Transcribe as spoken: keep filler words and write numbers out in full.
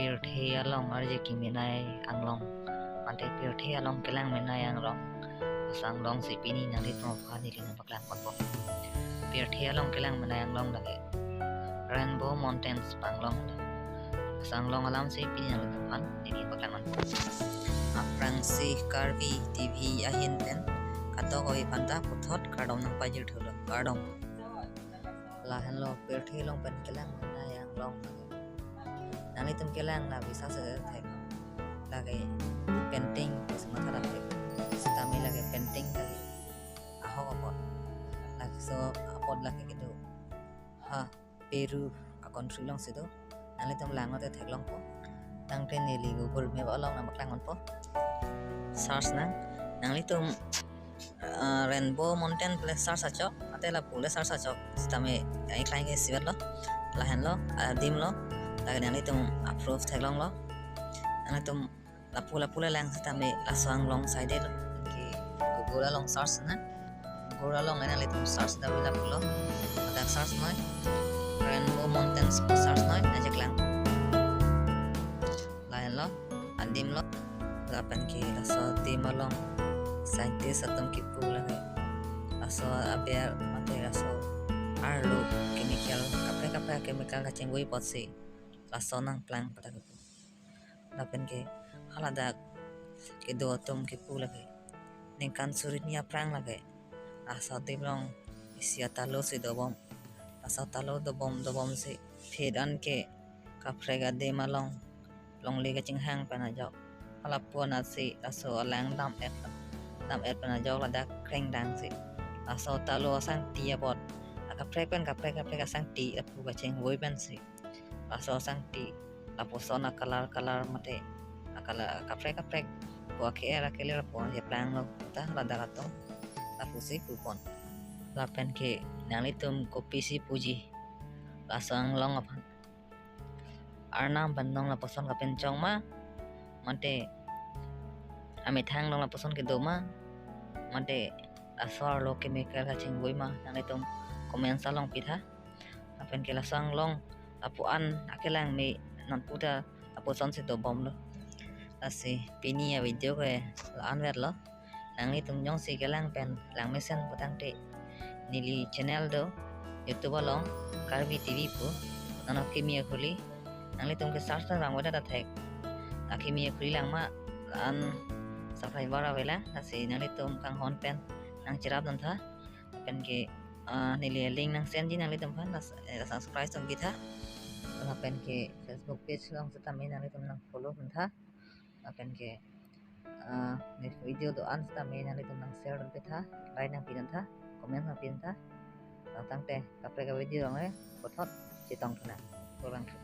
Pirthe along arje kemenei anglong, mate pirthe along kelang menei anglong, laso anglong si pini nanglitum aphan neli nangpaklang ponpo. Pirthe along kelang menei anglong lake Rainbow Mountains pu anglong. Laso anglong alam si pini nanglitum aphan neli paklang ponpo. Aphrangsi Karbi T V ahin pen kadokave aphanta puthot kardom nangpajir thulo, kardom. Lahenlo pirthe along pen kelang menei anglong. Nanglitum kelang na bisa se thek. Lake painting, pusi matha thek. Sitame lake painting kali. Ahok apot. Lake so apot lake kedo. Ha, Peru a-country along si do. Nanglitum langlote theklongpo. Tangte neli Google Map along nangpaklang ponpo. Search nang. Nanglitum, ah, Rainbow Mountain pu le search achok, mate lapu le search achok. Sitame ai klang ke isivet lo. Lahenlo, adimlo. Lake nanglitum approve theklonglo. Nanglitum lapu lapu le lang sitame laso anglong side lo. Ke Google along search nang. Google along nanglitum search da lapu lo. Ladak search noi. Rainbow Mountains search noi, nangcheklang. Lahenlo, adimlo. Lapen ke laso adim along scientist atum kipu lake, laso aber mate laso arlo chemical, kaprek kaprek chemical kachingvui apotsi laso nangplang pu ta kipu. Lapen ke haladak kedo atum kipu lake, ningkan suri hini aphrang lake laso adim along isi atalo si dobom. Laso atalo dobom dobom si phet an ke kaprek adim along longle kachinghang pen ajok. Halapu anat si laso alang dam-et, dam-et pen ajok ladak krengdang si. Laso atalo asangti apot, akaprek pen kaprek kaprek asangti lapu kachingvui pensi. Laso asangti lapuson a-color color mate a-color kaprek kaprek pu ake-er akelir pu cheplanglo ta ladak atum, lapusi pupon. Lapen ke nanglitum kopisi puji laso anglong aphan? Arnam pen dong lapuson kapenchong ma, mate amethang dong lapuson kedo ma, mate laso arlo chemical kachingvui ma, nanglitum comments along pitha. Lapen ke laso anglong lapu-an akelang me nonpu ta lapuson si dobomlo. Lasi pini a-video ke la-an vetlo. Nanglitum jongsi kelang pen langmesen putangte neli channel do, YouTube along Karbi T V pu, non akimi akhuli. Nanglitum ke search ta lang wada ta thek. Akimi akhuli lang ma, an subscriber avelang, lasi nanglitum kanghon pen nangcherap non tha. Lapen ke, ah, neli link nangsendji nanglitum aphan, las-, eh, subscribe atum pitha. Lapen ke Facebook page along sitame nanglitum nangfollow non tha. Lapen ke, ah, ne video do-an sitame nanglitum nangshare dun pitha, like nangpi dun tha, comment nangpi dun tha. Tangte kaprek a-video along le puthot chetong thunang. Kurvangthu.